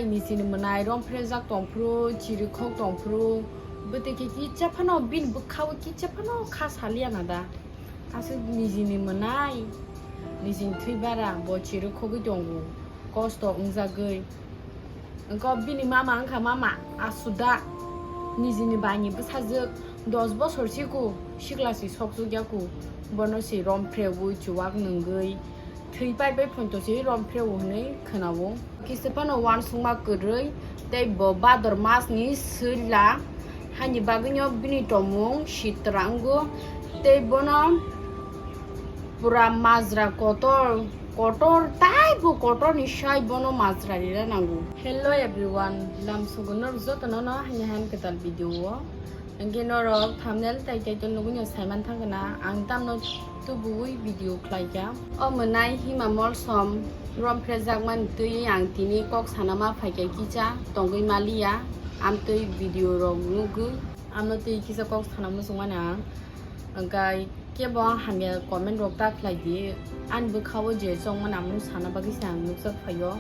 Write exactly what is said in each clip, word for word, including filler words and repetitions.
Nijini mwnai romphre jak tongphuru, chirikhok tongphuru, bwtwi khe kicha phano bini bwkhao kicha phano kha saliya na da. Aswk nijini mwnai, nijini thwi bara bo chirikhogwi tongo, kosto wngjagwi. Wngkha bini mama wngkha mama asuda, nijini baini bwsajwk dos bosor siku sikla si sokjak yaku, bono si romphrewi chuwak nwngwi thwi pai pai phonto si romphrewi hwnwi khwnao. Kisa phano uansukma kwrwi tei bo Bhador masni swila haini bagwino bini tongmung Sitra wngo tei bono pura majra kotor kotor taibo kotorni sai bono majra rina nango. Hello everyone, lamsogo norok jotono no haini han kwtal video o. Hwnkhe norok thumbnail tai title nugwi no saiman thangkha na ang tamno tubuwi video khlaikha. O mwnai hima molsom romphrejakmani twi ang tini kok sanama phaikha kicha tongwi maliya amtwi video rok nugwi amno twi kisa kok sana muchungmani ang. Hwnkhe kebo hamya comment rok ta khlai di, ani bwkhao je chongmani ang sana bagwi se ang nukjak phaio.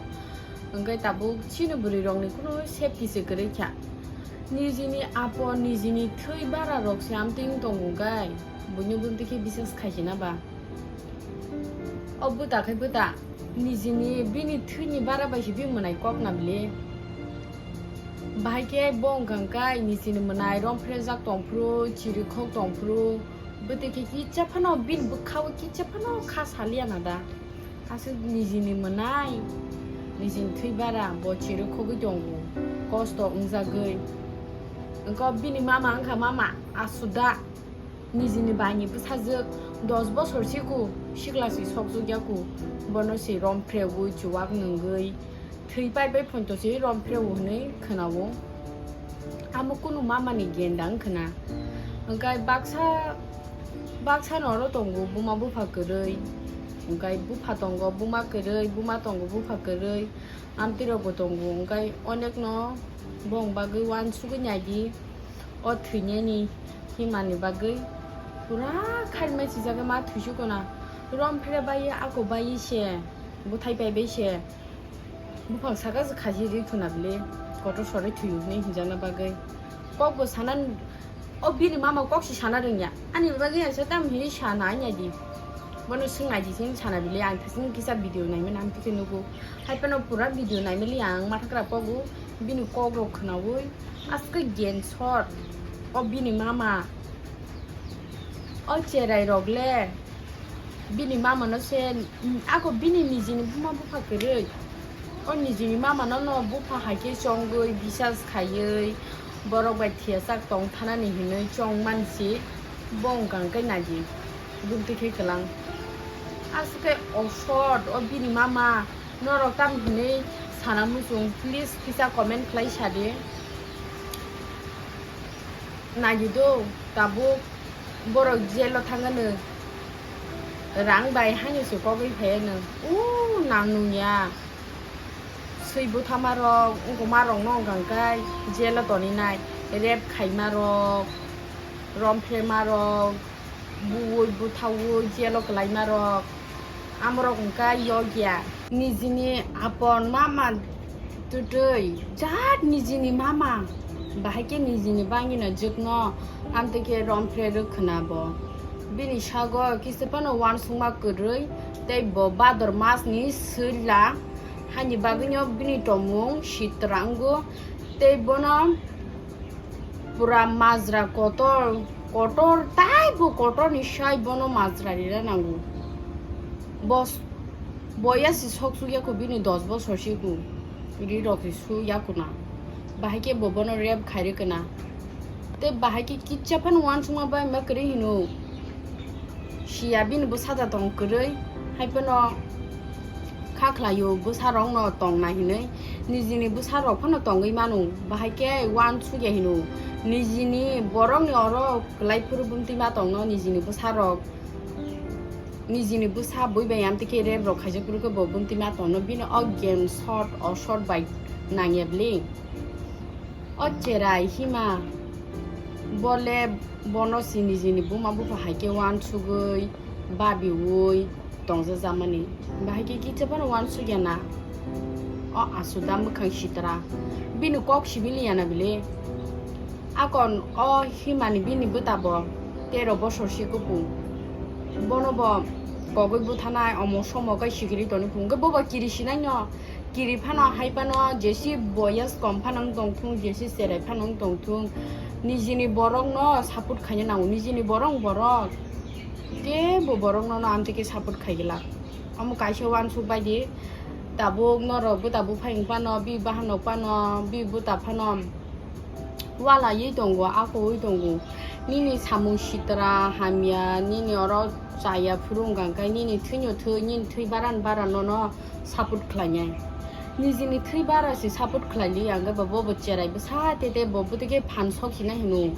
Hwnkhe tabuk chini bwrwi rokni kunu safety se kwrwi kha. Nijini apo nijini thwi bara rok se amtwi wng tongo hwnkhe buino bumtwi khe bisas khaisina ba. O bwta khe bwta nijini bini thwini bara bai se bini mwnai kok na bile. Bahai khe bo wngkha hwnkhe nijini mwnai romphre jak tongphuru chirikhok tongphuru bwtwi khe kicha phano bini bwkhao kicha phano kha saliya na da. Aswk nijini mwnai, nijini thwi bara bo chirikhogwi tongo, kosto wngjagwi. Wngkha bini mama wngkha mama asuda, nijini baini bwsajwk dos bosor siku sikla si sokjak yaku, bono si romphrewi chuwak nwngwi thwi pai pai phonto si romphrewi hwnwi khwnao. Amo kunu mamani genda wngkhwna. Hwnkhe baksa, baksa no oro tongo buma bupha kwrwi. Hwnkhe bupha tongo buma kwrwi, buma tongo bupha kwrwi. Amtwi rokbo tongo. Hwnkhe onek no bong bagwi uansugwi naidi. O thwinani himani bagwi pura khairmai sijagwi ma thwisu kona. Romphre bai ako bai se, bwthai pai bai se. Buphang saka se khaji ri thuna bile, kotor sore thuyu hwnwi hinjakna bagwi. Kok bo sana, o bini mama kok se sana rwngya. Ani bagwi ang sa tam hini sana anya di. Bono swng nai di sini sana bile, ang thasing kisa video naimani ang tikhe nugo. Hai phano pura video naimali ang mathakra kogo, bini kok rok khwnawi. Aske gen sor, o bini mama. O cherai rok le. Bini mama no se, mm, ako bini nijini buma bupha kwrwi. O nijini mama no no bupha hai khe chongwi bisas khaiwi borok bai thiya chak tong thanani hinwi chong man si bo wngkha hwnkhe naidi bumtwi khe kwlang. Aswk khe osot o bini mama norok tam hinwi sana muchung please kisa comment khlai sadi. Naidi do tabuk. Borok jail o thangano rang bai haino se kogwi phaiano. U nang nungya. Swi bwthama rok wngkoma rok no wngkha kai jail o toninai, rape khaima rok, romphema rok, buwi bwthawi jail o kwlaima rok. Amorok wngkha yokya. Nijini apon mama twtwi jat nijini mama. Bahai khe nijini bangino jwkno amtwi khe romphre rwkhwna bo. Bini sago kisa phano uansukma kwrwi tei bo Bhador masni swila haini bagwino bini tongmung Sitra wngo tei bono pura majra kotor, kotor, taibo kotorni sai bono majra rina nango. Bos, boya si sok suk yako bini dos bosor siku, ri rok si su yako na. Bahai khe bo bono rape khai rwkhe na. Tei bahai khe kicha phano uansukma bai ma kwrwi hino. Siya bini bwsa da tong kwrwi, hai phano kha khlaio bwsa rok no tong na hinwi, nijini bwsa rok phano tongwi mano, bahai khe uansukya hino, nijini borok ni oro kwlai phuru bumtwi ma tong no, nijini bwsa rok, nijini bwsa bui bai amtwi khe rape rok khaijak phuru khe bo bumtwi ma tong no, bini o game shot o shot bai nangya bli. O cherai hima bole bono si nijini buma bupha hai khe uansugwi babiwi tongjakmani. Bahai khe kicha phano uansukya na. O asuda mwkhang sitra. Bini kok sibili yana bili. Akon o himani bini bwtabo tero bosor se kupung. Bono bo kogwi buthanai omo somo kai sikiri toni phung. Hwnkhe bobo kiri sinai no. Kiri phano hai phano jesi boyas kom phano wng tong thung, jesi cherai phano wng tong thung. Nijini borok no support khaina nango, nijini borok borok. Kebo borok no no amtwi khe support khaigwlak. Omo kaisa uansuk bai di. Tabuk norok bwta buphai wng phano, bi bahanok phano, bi bwta phano. Walaiwi tongo, akowi tongo. Nini samung sitra hamya, nini oro chaya phuru wngkha khe nini thwino thwi, nini thwi baran bara nono support khlainai. Nijini thwi bara se support khlaili, ang khe bo, bo, bo cherai bwsa tete bo bwtwi khe phan sok sinai hino.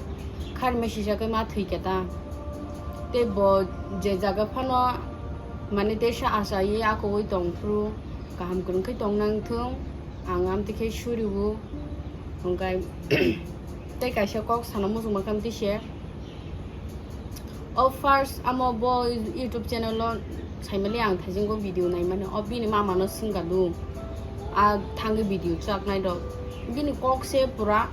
Kharima sijak khe ma thwi khe ta. Tei bo je jaga phano mane teisa achaiwi akowi tong phuru kaham kwrwng khe tong nang thung, ang amtwi khe suriwo. Hwnkhe tei kaisa kok sana muchungma khe amtwi se. O first amo bo YouTube channel o saimali ang thaisingo video naimani, o bini mama no swngkha du, a thangwi video chaknai rok, bini kok se pura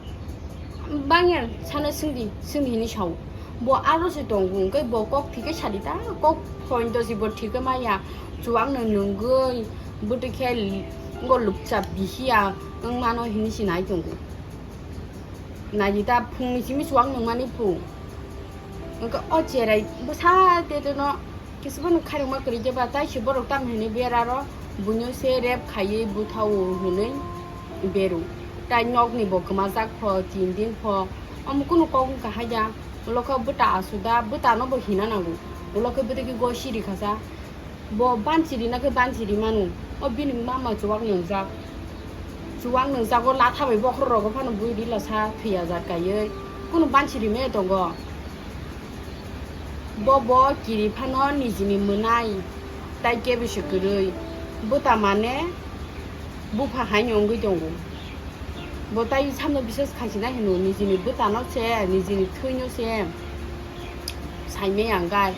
bangya sana swngdi swngdi hinwi sao. Bo aro se tongo, hwnkhe bo kok thike sadi ta, kok point o se bo thike maya, chuwak no nungwi bwtwi khe go lukcha bihiya wng mano hinwi se nai tongo. Naidi ta phungni simi chuwak nungmani phung. Hwnkhe o cherai bwsa tete no kisa phano khairokma kwrwi khe ba, tai se borok tamo hinwi beraro buino se rape khaiwi buthao hinwi beru. Tai nokni bo kwmajak pho, tin din pho, omo kunu kok wngkha haida. Ulo khe bwta asuda, bwta no bo hina nango. Ulo khe bwtwi khe go siri khasa. Bo banchiri na khe banchiri manu. O bini mama chuwak nungjak. Chuwak nungjago latha bai bokhorok rogo phano bui rila sa thwiya jat kaiwi. Kunu banchiri me tongo. Bo bo kiri phano nijini mwnai. Tai kebo se kwrwi. Bwta mane bupha haino wngwi tongo. Bo tai samno biswas khaisina hino nijini bwtano se, nijini thwino se. Saimai ang gai.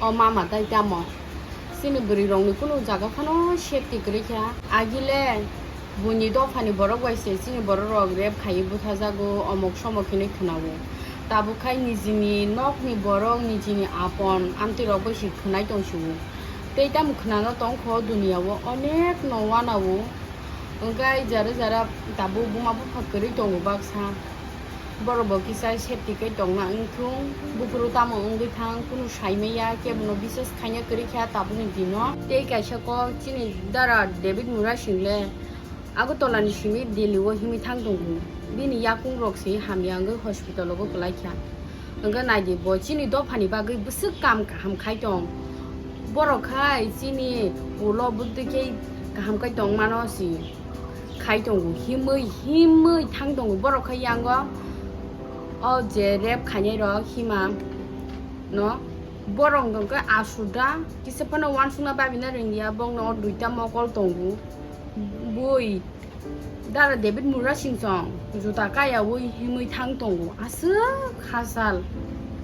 O mama tai tamo. Chini bwrwi rokni kunu jaga phano safety kwrwi kha. Agile buini dophani borok bai se chini borok rok rape khaiwi buthajago, omok somok hinwi khwnao. Tabuk khai nijini nokni borok, nijini apon amtwi rok bai se khwnai tong sio. Tei tamo khwnano tong kho duniya o onek no wanao. Hwnkhe jara jara tabuk buma bupha kwrwi tongo baksa. Borok bo kisa safety khe tongna wngthung, buphuru tamo wngwi thang, kunu saimaya, kebono biswas khaina kwrwi kha tabukni dino. Tei kaisa kok chini dara David Murasing le Agartala ni simi Delhi o himwi thang tongo. Bini yakung rok se hamya wngwi hospital o kwlai kha. Hwnkhe naidi bo chini dophani bagwi bwswk kam kaham khai tong. Borok khai chini ulo bwtwi khe kaham khai tong mano si. Khai tongo, himwi, himwi thang tongo. Borok khai yango o je rape khainai rok hima no borok hwnkhe asuda kisa phano uansukna babina rwngya, bokno o duita mokol tongo. Bui dara David Murasing song juta kayaui himwi thang tongo, aswk hachal.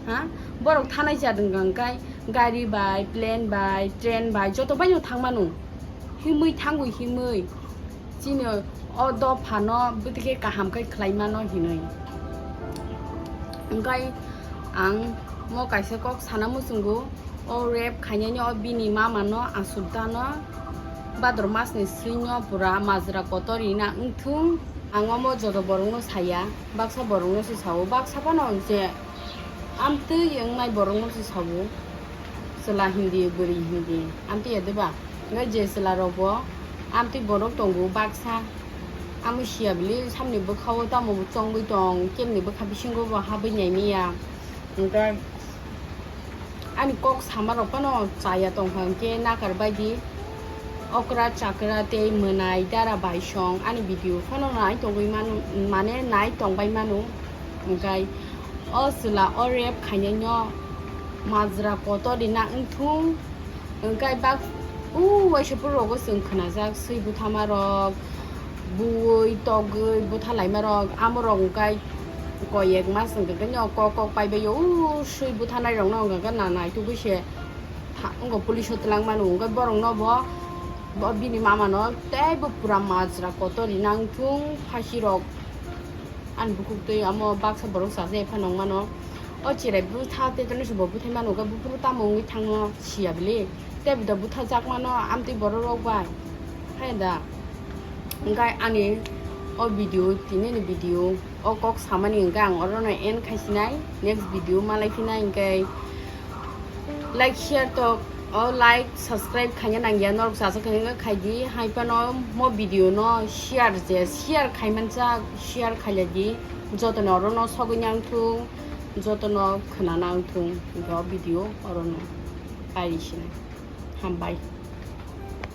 Ha, borok thanai jat wngkha hwnkhe gari bai, plane bai, train bai joto baino thang mano. Himwi thangwi himwi chini o dophano bwtwi khe kaham khe khlai mano hinwi. Hwnkhe ang mo kaisa kok sana muchungo, o rape khainani o bini mama no aswk dano bhador mas ni swi no pura majra kotor rina wngthung. Ang omo joto borok no saya, baksa borok no se sao, baksa phano je amtwi wngnai borok no se sao. Chwla hindi, bwrwi hindi, amtwi ya de ba? Hwnkhe je chwla rok bo amtwi borok tongo baksa. Amo siya bili samni bwkha o tamo bo chongwi tong, kemni bwkha bisingo bo habwi nai miya. Hwnkhe ani kok sama rok phano chaya tongkha, hwnkhe nakar bai di okra chakra tei mwnai dara bai song ani video phano nai tongwi manu, mane nai tongbai manu. Hwnkhe o chwla o rape khainai no majra kotor rina wngthung, hwnkhe bak u waisa phuru rogo chwng khnajak swi bwthama rok, buwi togwi bwtha laima rok, amo rok hwnkhe koi ek mas hwnkhe kok kok paibai o, u swi bwthanai rok no hwnkhe na naitugwi se tha-, wngkha police o twlang mano, hwnkhe borok no bo O bini mama no teibo pura majra kotor ri nang thung, phasi rok ani bukhuk twi amo baksa borok chajak phano wng mano. O cherai bwtha tei tei bo bwthai mano, hwnkhe buphuru tamo wngwi thangno siya bili. Tei bo bwtha jak mano amtwi borok rok bai. Hai da. Hwnkhe ani o video, tini ni video, o kok samani hwnkhe ang oro no end khaisinai. Next video malai phinai hwnkhe like, share tok, o like, subscribe khaina nangya norok chajak khaina khaidi. Hai phano mo video no share je, share khaimanjak, share khailadi. Jotono oro no sogwi nang thung, jotono khwna nang thung, hwnkhe o video oro no pairi sinai. Hambai.